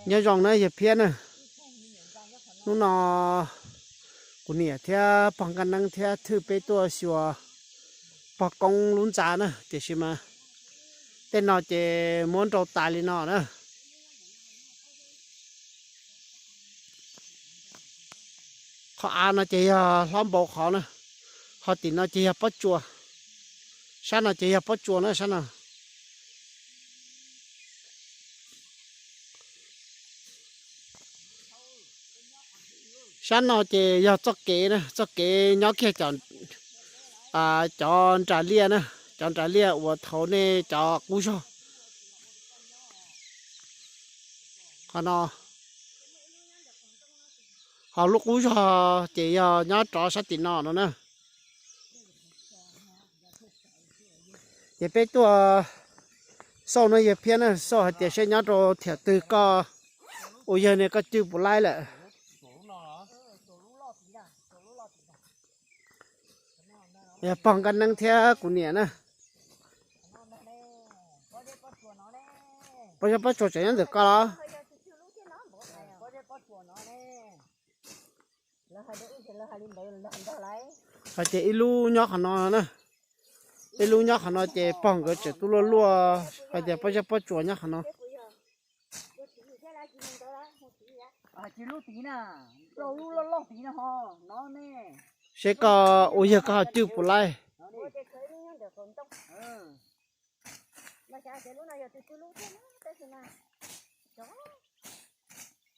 Nyob zoo na yawg Phiab na, hnub no kuv niam thiab pog Nkaj Neeb thiab Thwj peb tuaj xyuas pog Koob lub ntxa na, tiam sis mas tej no ces muab nrau tas li no na. Qhov av no ces yog hlob npau qhov na, ho tim no ces yog pob tsuas, sab no ces yog pob tsuas na sab no. Sab no ces yog txoj kev na, txoj kev nyob kiag cov nras liaj na, cov nras liaj uas thaum nej cov qub zog. Qhov no, ho lub qub zog ces yog nyob rov sab tim no no na. Ces peb tuaj xauj no yawg Phiab na, xauj hais tias seb nyob rau thiam twg koj ua yawg ne koj cwj puas laib lawm. Yog pog Nkaj Neeb thiab kuv niam na. Pob zeb pob tsuas tseem nyob ntawm koj los? Hais tias ib lub nyob qhov no na, ib lub nyob qhov no ces pog nkawd tseem tuaj luaj luaj hais tias pob zeb pob tsuas nyob qhov no. Seb koj ua yawg koj ho cwj puas laib.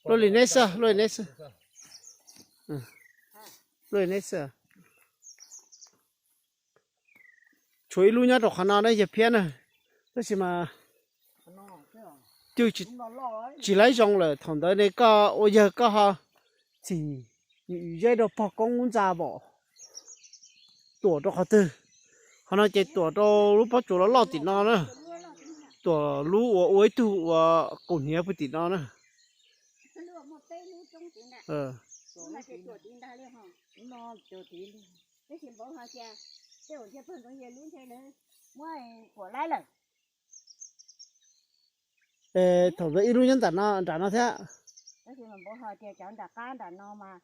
Luaj li neb xwb, luaj li neb xwb. Luaj li neb xwb. Tshuav ib lub nyob rau qhov no na yawg Phiab na, tab sis mas cwj tsis laib zoo lawm. Thaum ntawd ne koj ua yawg koj ho txhim zeb rau pog Koob lub ntxa pom tuam rau qhov twg? Qhov no ces tuam rau lub pob tsuas loj loj tim no na, tuam lub uas ua ib tug uas kaus hniav pw tim no na. Thaum ntawd ib lub nyob nram no, nram no thiab. Cov nram qab nram no mas,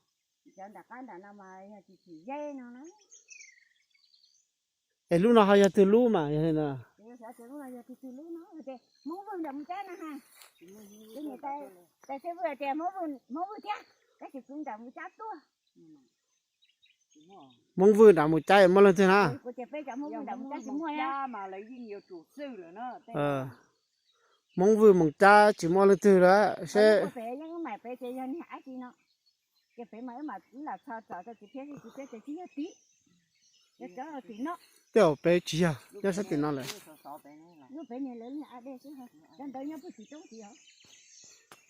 cov nram qab nram no mas yog tsis txhim zeb no na. Es lub no ho yog twg lub mas yog li no? Xyov tias lub no yog twg twg lub no, hais tias Hmoob Vwj nram Mus Cab no ha. Kuv niam tais Xeeb Vwj hais tias Hmoob Vwj thiab, tab sis kuv nram Mus Cab tuaj. Hmoob Vwj nram Mus Cab muaj leej twg na? Kuv tias peb cov Hmoob Vwj nram Mus Cab tsis muaj mas lawv yeej yuav tsum xwj lawm na. Hmoob Vwj Mus Cab tsis muaj leej twg lawm seb. Pem yeej wb mam pem ces yog niag ab tsi no. Ces pem mas wb mam wb lam txhos tsom rau tsis thiab, tsis thiab ces tsis yog tim. Yog cov tim no. Tej zaum pem tsis yog, nyob sab tim no lawm. Lub pem niag lawv niag ab dej xwb, cov ntawd nyob puag tim roob tid os.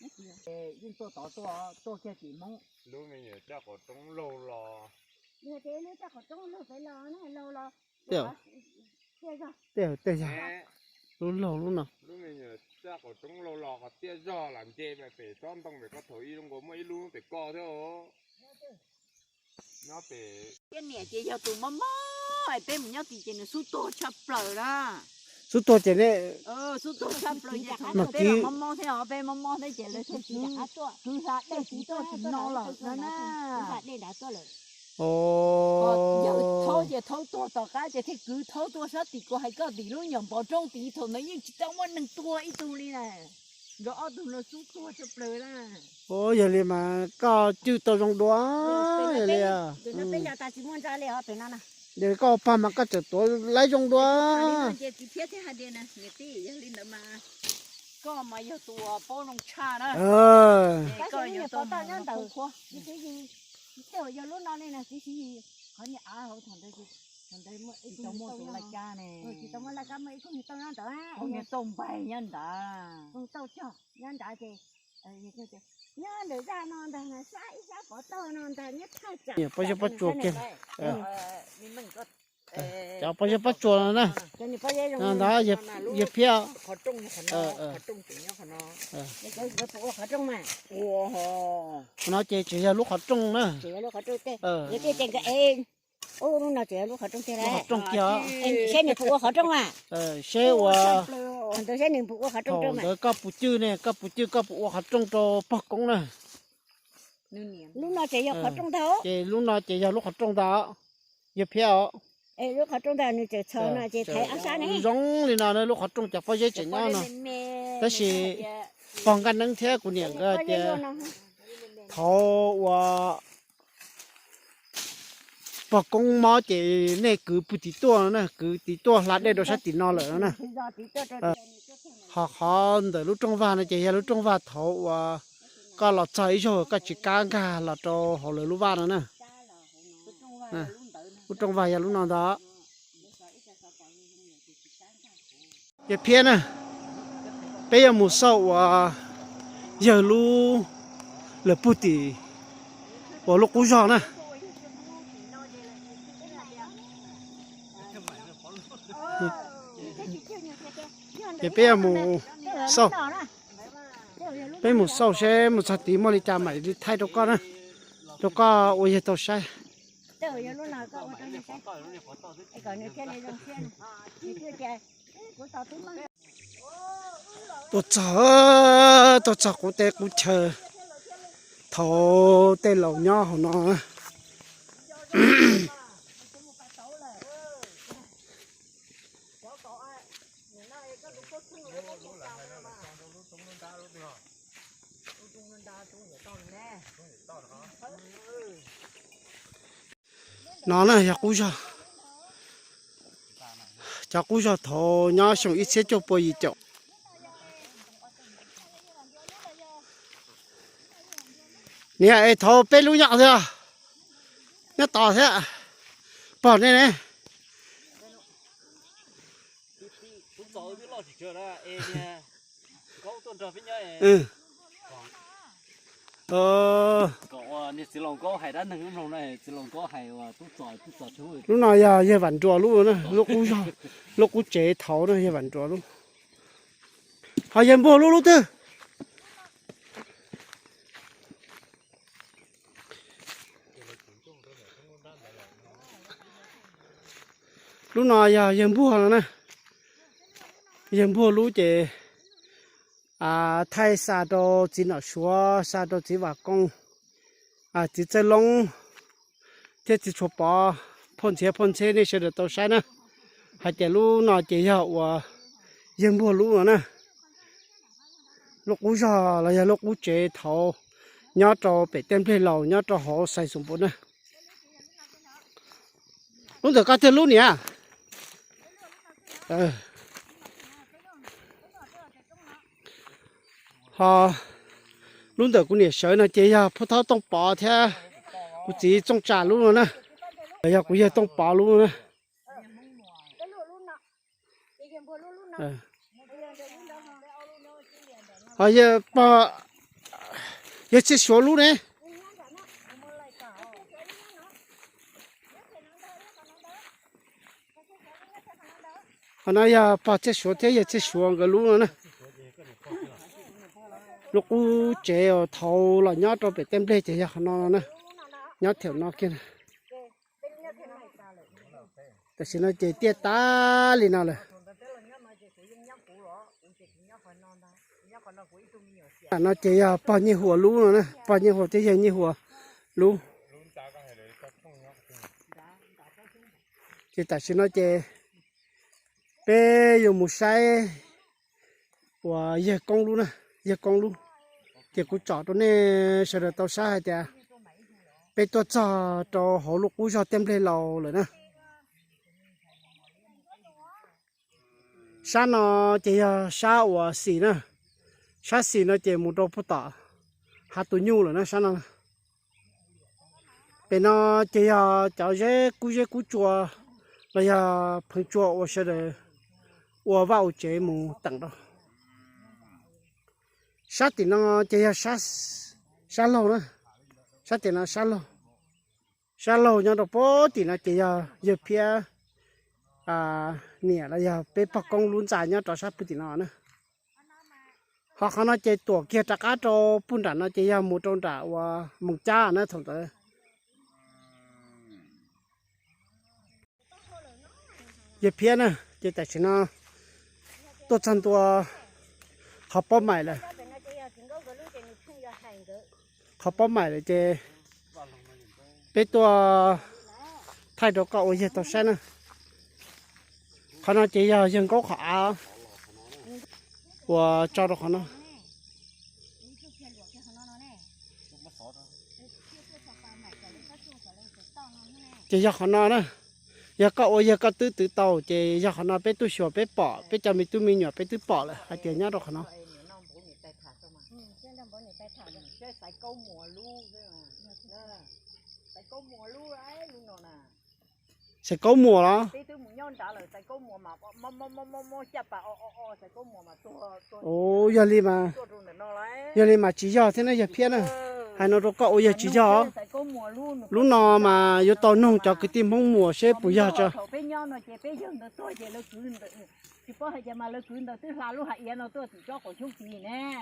Yeej tuaj tod tuaj, tuaj kiag tim Hmoob. Lub me nyuam caj qaum roob laug los. Yog tias lub caj qaum roob laug pem los na, laug los. Tej zaum, tej zaum, lub laug lub no. Lub me nyuam caj qaum roob laug los qhov tiaj zog lam nce pem tsob ntoo pem koj thaum ib zoo nkaus muaj ib lub pem koj thiab os. Nyob pem. Thiab niam ces yog tus mob mob, peb mus nyob tim ces nws xub tuag tshaj plaws na. Xub tuag ces ne. Xub tuag tshaj plaws ces thaum peb mob mob thiab os, peb mob mob thiab ces lawv kwv hla dej tsis tuaj tim no lawm na. Yawg thaub ces thaub tuag tom qab ces thiaj kwv thaub tuaj sab tim kuv hais koj tim lub nyuam npoo roob tid, thaum ntawd yeej tsis tau muaj neeg tuag ib tug li na. Nkawd ob tug no xub tuag tshaj plaws na. Yog li mas koj cwj tau zoo dua. Yog li, koj ua pog mas koj tseem tuav laib zoo dua. Koj mas yog tus paub zoo tshaj na. Koj yuav tau nyob ntawm, tej zaum yog lub no ne na, tiam sis qhov niag av hauv thaum ntawd, thaum ntawd muaj ib tug tau muaj tus laj kab ne, tsis tau muaj laj kab, muaj ib koog niag tauj nyob ntawd, koog niag tauj npaig nyob ntawd, koog tauj cog nyob ntawd ces nyob ntawm zaj no ntag, sab ib sab pov tauj no ntag, nyob thaj tsam pob zeb pob tsuas kiag. Cov pob zeb pob tsuas no na, ntawd yawg Phiab. Qhov no ces tseem yog lub qhov rooj na. Ub, lub no tseem yog lub qhov rooj tiag, seb nws puas ua qhov rooj a. Seb ua Ntawd koj puas cwj ne, koj puas cwj koj puas ua qhov rooj rau pog koob na? Lub no ces yog qhov rooj ntag. Ces lub no ces yog lub qhov rooj ntag. Yog phiab os. Lub qhov rooj ntag nws tseem txhos no ces thaiv ob sab ne. Zoo li no lub qhov rooj cov pob zeb tseem nyob no. Tab sis pog Nkaj Neeb thiab kuv niam nkawd tias thaum uas pog koob mob ces nej kwv pw tim tuaj no na, kwv tim tuaj hla dej rau sab tim no lawm no na. Ho qhov ntawm lub rooj vag no ces yog lub rooj vag thaum uas koj los txog ib zaug koj tsis kam nkag los rau hauv lawv lub vaj no na. Lub rooj vag yog lub no ntag. Yog phiab na, peb yuav mus xauj uas yawg lub, lawv pug tim uas lub qub zog na. Ces peb yuav mus xauj, peb mus xauj seb mus txog tid muaj li cas mam li thaij rau koj na, rau koj ua yawg tau saib. Tuaj txog, tuaj txog qub teb qub chaw, thaum tej laus nyob hauv no. No na yog qub zog, cov qub zog thaum nyob xyoo ib txhiab cuaj pua yim caum. Niam es thaum peb lub nyob thiab, nyob tos thiab, pog nej ne. Lub no yog yawg Vam Nruas lub na, lub qub zog, lub qub tsev thaud na yawg Vam Nruas lub. Ho yawg Npuag lub lub twg? Lub no yog yawg Npuag no na. Yawg Npuag lub ces thaij xa rau txiv Nom Suav, xa rau txiv Vam Kooj, txiv Txawj Loob thiab txiv Tshuas Pov, phauj Ntxhiav phauj Ntxheb nej sawv daws tau saib na. Hais tias lub no ces yog uas yawg Npuag lub no na. Lub qub zog los yog lub qub tsev thaud nyob rau pem tej nplej laus nyob rau hauv Xais Xoom Npum na. Lub ntawm koj twg lub niam? Ho lub ntawm kuv niam sawv no ces yog Phub Thaub Tooj Pov thiab kuv txiv Txooj Tsam lub no na. Yog kuv yawg Tooj Pov lub na. Ho yawg pog, yawg Txhiaj Suav lub ne. Qhov no yog pog Txhiaj Suav thiab yawg Txhiaj Suav nkawd lub no na. Lub qub tsev uas thaud los nyob rau pem tej nplej ces yog qhov no na. Nyob thaum no kiag na. Tam sim no ces tiaj tag li no lawm. No ces yog pog Nyiaj Huas lub no na, pog Nyiaj Huas thiab yawg Nyiaj Huas lub. Ces tam sim no ces peb yuav mus saib uas yawg Koob lub na, yawg Koob lub. Ces kuv tsom rau nej sawv daws tau saib hais tias peb tuaj txog rau hauv lub qub zog tej nplej laus lawm na. Sab no ces yog sab uas xis na, sab xis no ces mus rau puag tom hav tus nyuj lawm na sab no. Pem no ces yog cov zeb kub zeb kub tsua los yog pheev tsua uas sawv daws ua vaj ua tsev mus teem rau. Sab tim no ces yog sab laug na, sab tim no sab laug. Sab laug nyob rau puag tim no ces yog yawg Phiab niam los yog peb pog Koob lub ntxa nyob rau sab puag tim no na. Ho qhov no ces tuam kiag rov qab rau puag nram no ces yog mus rau nram uas Moos Cab na thaum ntawd. Yawg Phiab na, ces tam sim no Tuaj txog ntua qhov pob maim lawm. Qhov pob maim lawm ces peb tuaj thaij rau koj ua yawg tau saib na. Qhov no ces yog yawg Nkaub qhov av uas tso rau qhov no. Ces yog qhov no na, yog koj ua yawg koj twb twv tau ces yog qhov no peb tuaj xyuas peb pom, peb cov me tub me nyuam peb twb pom lawm hais tias nyob rau qhov no. Xaiv Kaub Muas los? Ua, yog li mas, yog li mas tsis yog thiab na yawg Phiab na. Hais no rau koj ua yawg tsis yog. Lub no mas yuav tau noog cov kwv tij Hmoob Muas seb puas yog tso.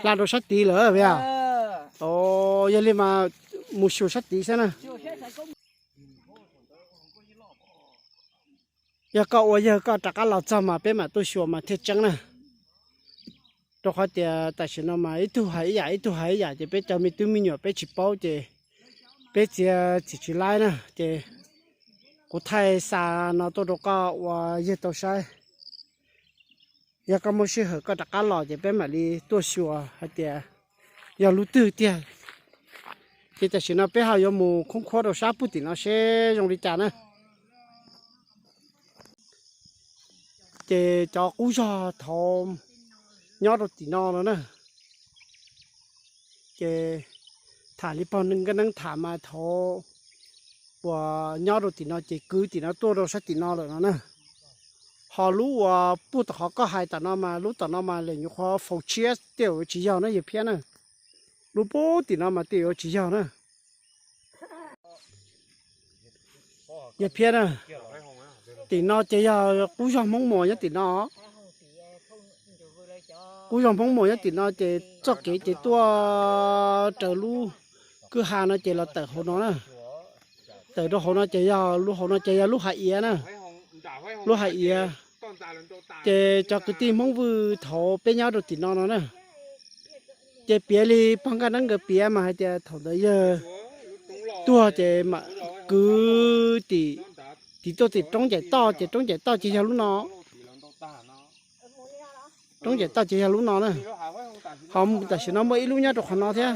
Hla rau sab tid lawm a. Yog li mas mus xyuas sab tid saib na. Yog koj ua yawg koj rov qab los txog mas peb mam tuaj xyuas mas thiaj tseeb na. Rau qhov tias tam sim no mas ib tug hais ib yam ib tug hais ib yam ces peb cov me tub me nyuam peb tsis paub ces peb txiav txim tsis laib na. Ces kuv thaij xa no tuaj rau koj ua yawg tau saib. Yog koj muaj sij hawm koj rov qab los ces peb mam li tuaj xyuas hais tias yog lub twg tiag. Ces tam sim no peb ho yuav mus khoob khuab rau sab puag tim no seb zoo li cas na. Ces cov qub zog thaud nyob rau tim no no na. Ces tham li pog neej tham mas thaud uas nyob rau tim no ces kwv tim no tuaj rau sab tim no lawm no na. Ho lub uas puag tom qhov koj hais tom no mas lub tom no mas lawm nyuam qhuav faus tshiab tej zaum tsis yog na yawg Phiab na. Lub puag tim no mas tej zaum tsis yog na. Yawg Phiab na, tim no ces yog qub zog Hmoob Muas nyob tim no. Qub zog Hmoob Muas nyob tim no ces txoj kev ces tuaj raws lub kwj ha no ces los tawm hauv no na. Tawm rau hauv no ces yog lub hauv no ces yog lub hav iav na. Lub hav iav ces cov kwv tij Hmoob Vwj thaud peb nyob rau tim no no na. Ces piav li pog Nkaj Neeb nkawd piav mas hais tias thaum ntawd yawg tuag ces mam kwv tim, tim tuaj tim roob ncaim toj ces roob ncaim toj ces yog lub no. Roob ncaim toj ces yog lub no na. Ho tam sim no muaj ib lub nyob rau qhov no thiab.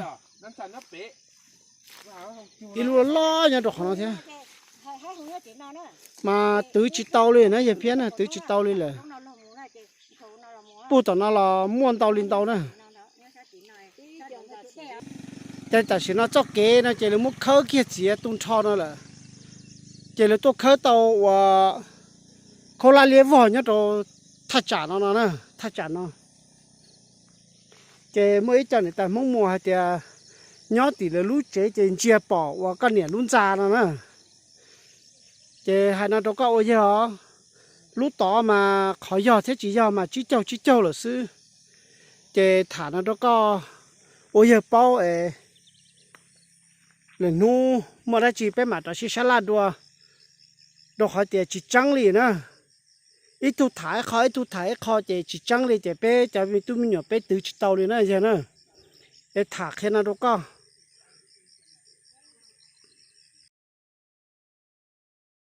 Ib lub loj loj nyob rau qhov no thiab. Mas twv tsis tau li na yawg Phiab na, twv tsis tau li lawm. Puag tom no los muaj ntau li ntau na. Ces tam sim no txoj kev no ces lawv muab khawb kiag txiav tu nrho no lawm. Ces lawv tuaj khawb tau uas khaub hlab liab vog nyob rau thaj tsam no no na, thaj tsam no. Ces muaj ib co niam tais Hmoob Muas hais tias nyob tim lawv lub tsev ces ntsia pom uas koj niam lub ntxa no na. Ces hais no rau koj ua yawg os, lub tod mas qhov yog thiab tsis yog mas tsib caug tsib caug lawm xwb. Ces tham no rau koj ua yawg paub es lwm hnub muaj dab tsi peb mam rov sib sab laj dua, rau qhov tias tsis tseeb li na. Ib tug tham ib qho ib tug tham ib qho ces tsis tseeb li ces peb cov me tub me nyuam peb twv tsis tau li na yawg na. Es tham qhia no rau koj,